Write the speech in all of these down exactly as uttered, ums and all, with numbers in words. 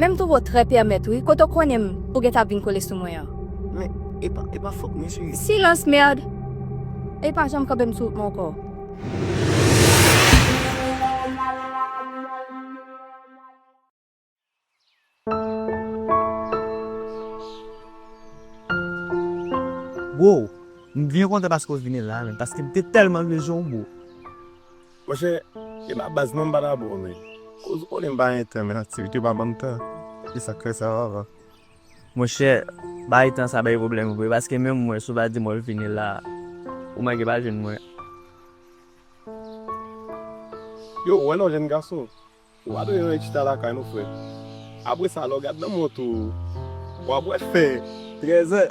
Men m twouve w trè pèmèt wi, kote w konnen m, ou gentan ap vin kole sou mwen an. Men, e pa, e pa fòt mwen, cheri. Silans, mèd! E pa janm kanpe m sou wout mwen ankò. Bro, m byen kontan paske w vini la, men, paske m te tèlman bezwen w, bro. Monchè, e pa baz non m pa ta bò, men. Koz ou konnen m pa gen tan, men aktivite yo pa ban m tan. E sa k fè sa, papa. Monchè, bay tan sa bay pwoblèm vre, paske menm mwen, si w pa di mwen vini la, ou manke pa jwenn mwen. Yo, ou wè non, jèn gason. Ou pa dwe renmen chita lakay nou, frè. Apre sa, lè w gad nan mont ou, w ap wè fè trèzè.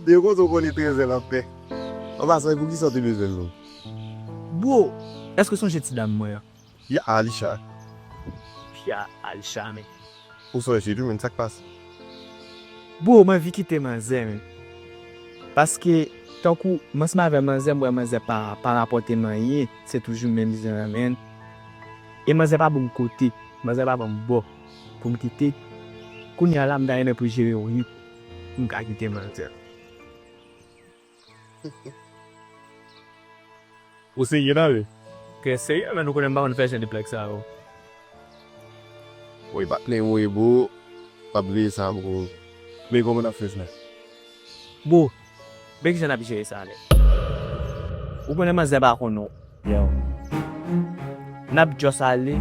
Byen kontan w konnen trèzè l ap fè. An pasan, e poukisa w te bezwen l non? Bro, èske w sonje ti dam mwen an? Pya Alisha. Pya Alisha, men. Ou sonje tou, men sa k pase? Bro, m anvi kite manzè, men. Paske, tankou, m ansanm avè manzè, m wè manzè pa, pa rapòte m anyen, se toujou menm jan an, men. E manzè pa ban m kote, manzè pa ban m bò pou m kite. Kounye a la, m ta renmen pou jere yon lit pou m ka kite manzè. Ou serye tande? Trè serye, men ou konnen m pa konn fè jan de blag sa yo. Woy, patnè, woy, bro. Pa bliye sa, bro. Men kòman n ap fè sa? Bro, men kijan n ap jere sa, nèg? Ou konnen manzè pa konn ou. Yo. N ap just ale.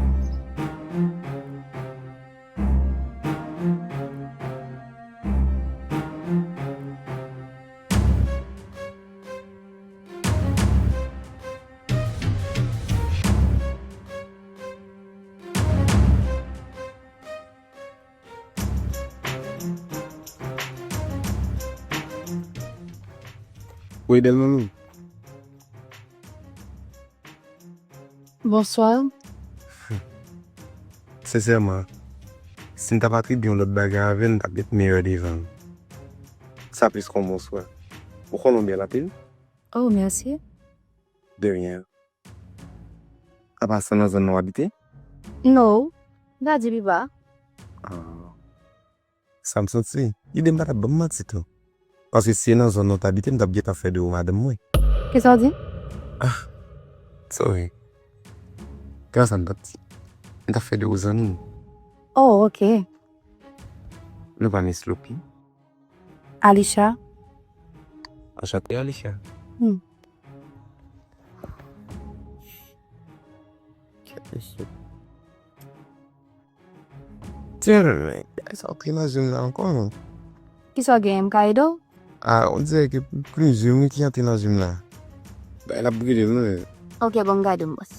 Wi, Delmami. Bonswa. Sensèman, si n t ap atribye yon lòt bagay avè l, n t ap met meyè devan l. Sa plis kon bonswa. Ou konnen w bèl anpil. Oh, mèsi. De rien. An pasan, nan zòn nan w abite? No. Gadi Biba. Ah. Sa m santi. Ide m pa t ap ban m manti tou. Paske si se nan zòn nan w t abite, m t ap gentan fè de ou madanm mwen. Kisa w di? Ah, sorry. Kisa sa m t ap di? M t ap fè de ou zanmi m. Oh, ok. Nou pa Miss Loupi? Alisha. Anchante, Alisha. Hmm. Kèt mesye. Tiens, men, sa antre nan zye m la ankò, non? Kisa w genyen, m ka ede w? Ah, on dirait que plizyè moun ki antre nan zye m la. Bay la ap bride m, non. Ok, bon, m gade w, bòs.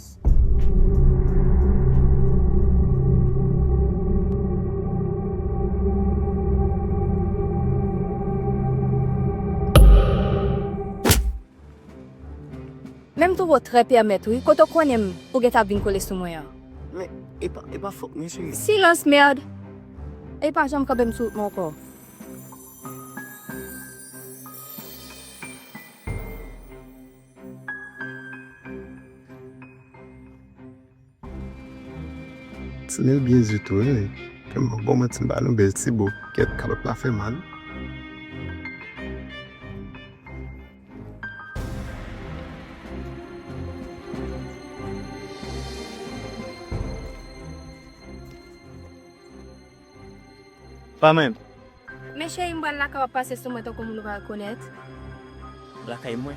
Men m twouve w trè pèmèt wi, kote w konnen m, ou gentan ap vin kole sou mwen an. Men, e pa, e pa fòt mwen, cheri. Silans, mèd! E pa janm kanpe m sou wout mwen ankò. Tini l byen di tou, wi. Kè m pa bon manti m ba nou bèl ti bo. Kèt, kalòt la fè mal. Pa menm. Men cheri, m pral lakay w ap pase sou mwen tankou moun ou pa rekonèt. Lakay mwen?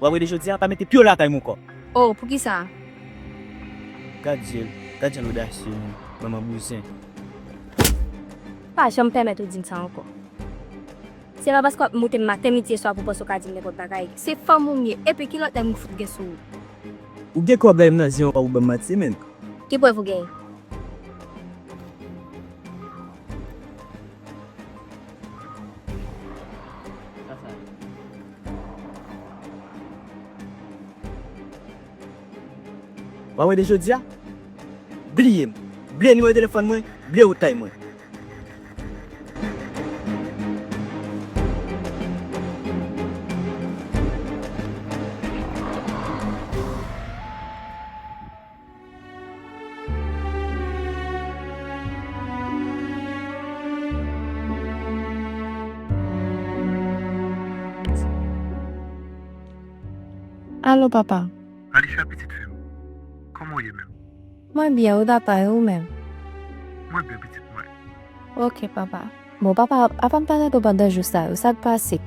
W ap rete jodi a, pa mete pye w lakay mwen ankò. Oh, poukisa? Gad je l, gad jan l odasye, manman bouzen. Pa janm pèmèt ou di m sa ankò. Se pa paske w ap moute m maten, midi e swa pou w panse w ka di m nenpòt bagay. Se fanm ou m ye, epi ki lòt nèg m fout gen sou ou? Ou gen kòb la, m nan zye w ankò pou ban m manti, menm. Ki prèv ou genyen? W ap rete jodi a? Bliye m. Bliye nimewo telefòn mwen, bliye wout kay mwen. Alo, papa. Alisha, pitit fi m, kòman w ye menm? Mwen byen, wi, papa, e ou menm? Mwen byen, pitit mwen. Ok, papa. Bon, papa, apa m pa tande w pandan jou sa yo? Sa k pase?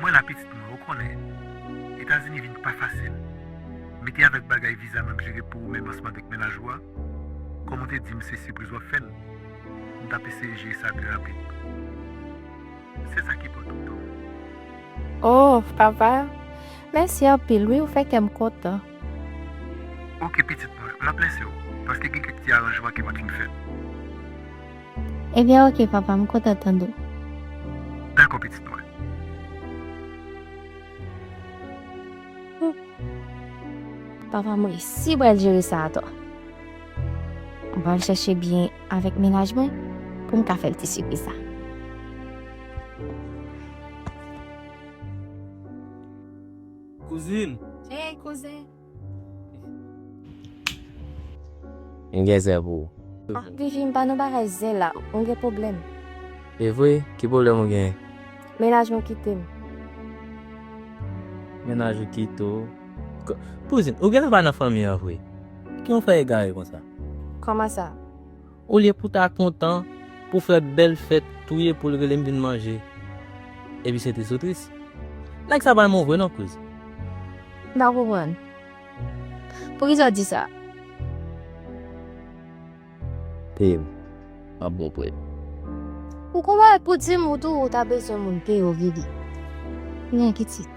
Mwen la, pitit mwen, ou konnen, Etazini vin pa fasil. Mete avèk bagay viza m ap jere pou ou menm ansanm avèk mennaj ou a, kòm ou te di m se sipriz w ap fè l, m t ap eseye jere sa pi rapid. Se sa ki pòtan pou ou. Oh, papa, mèsi anpil, wi, ou fè kè m kontan. Ok, pitit mwen, m ap lese w, paske gen kèk ti aranjman ke m ap fin fè. Ebyen, ok, papa, m kontan tande w. Dakò, pitit mwen. Papa m resi pral jere sa atò. Mwen pral chèche byen avèk mennaj mwen pou m ka fè l ti sipriz sa. Kouzin! Hey, kouzen! M gen zen pou ou. Ah, Vivi, m pa nan bagay zen la. Ou gen pwoblèm. E vre? Ki pwoblèm ou genyen? Mennaj mwen kite m. Mennaj ou kite w? K-, kouzin, ou genlè pa nan fanmi an vre? Ki w fè egare konsa? Kòman sa? Olye pou ta kontan, pou fè bèl fèt, touye poul, rele m vin manje. Epi se tris ou tris. Nèg sa pa renmen w vre non, kouz. M pa konprann. Poukisa w di sa? Peye m. M ap bon prè. Ou konprann pou di m ou tou ou ta bezwen moun peye w, Vivi. Nèg isit.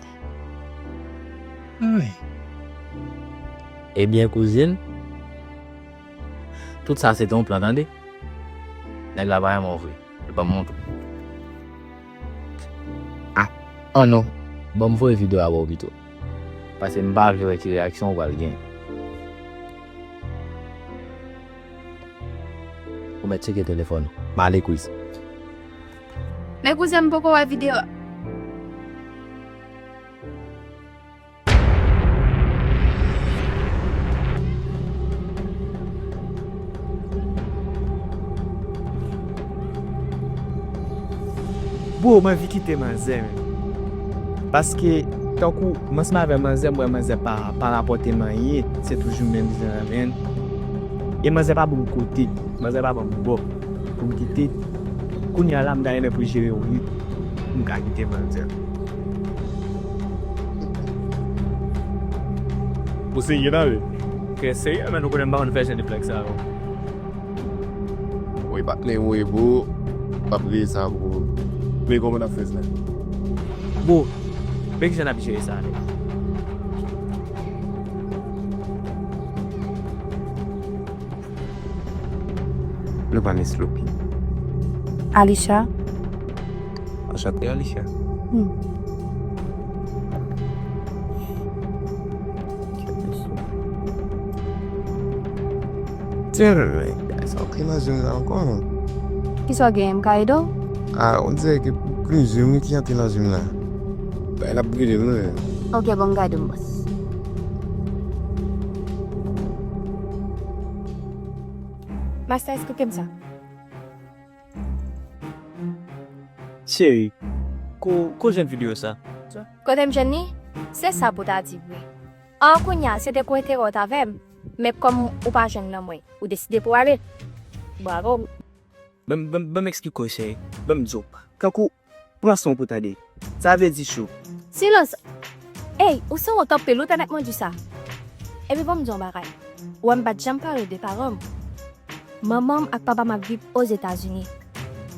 Ay. Ebyen, kouzin, tout sa se te yon plan, tande. Nèg la pa renmen w vre. Li ban m montre. Ah, oh non. Ban m voye videyo a ba w pito. Paske m pa vle wè ki reyaksyon w pral gen. Ou mèt tcheke telefòn ou. M ale, kouz. Men kouzen, m poko wè videyo a. Bro, m anvi kite manzè, men. Paske, tankou, m ansanm avè manzè, m wè manzè pa, pa rapòte m anyen, se toujou menm zen an, men. E manzè pa ban m kote, manzè pa ban m bò pou m kite. Kounye a la, m ta renmen pou jere w, wi, pou m ka kite manzè. Ou serye, tande? Trè serye, men ou konnen m pa konn fè jan de blag sa yo. Wi, patnè, wi, bro. Pa bliye sa, bro. Men kòman n ap fè sa? Bro, men kijan n ap jere sa, nèg? Nou pa Miss Lopi. Alisha. Anchante, Alisha. Hmm. Tchè, men, sa antre nan zòn la ankò, non? Kisa w genyen, m ka ede w? Ah, on dirait que gen yon moun ki antre nan zòn la. Bay la ap gade m, non. Ok, bon, m gade m, bòs. Masta, esplike m sa. Cheri, ko, ko jwenn videyo sa? Kote m jwenn li? Se sa pou w ta di vre. An, kounye a, se te pou enterè w t avè m, men kòm ou pa jwenn nan mwen, ou deside pou w ale. Bravo. Ban m, ban m, ban m eksplike w, cheri. Ban m di w. Kankou, pran san w pou tande. Sa vle di chou. Silans! Ey, ou sanwont anpil, ou tande mwen di sa. Epi ban m di w yon bagay. Ou wè m pa t janm pale de paran m. Manman m ak papa m ap viv Ozetazini.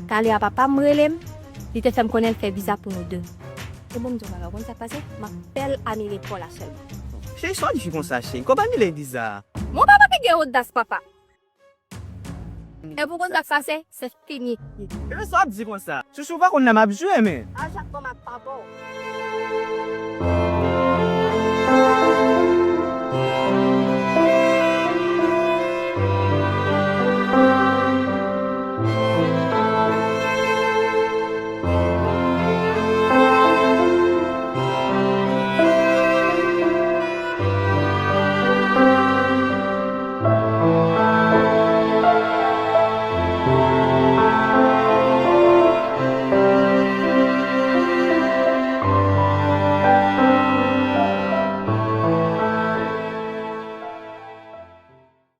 Talè a papa m rele m, li te fè m konnen l fè viza pou nou de. E ban m di w yon bagay, ou konn sa k pase? M ap fè l anile kò la sèlman. Cheri, sa w di konsa, cheri? Kòman anile viza a? Mon papa te gen odas, papa! Epi ou konn sa k pase? Se fini. Epi sa w ap di konsa? Chouchou, ou pa konn lè m ap jwe, men. A, Jakbon, m ap pa ba w.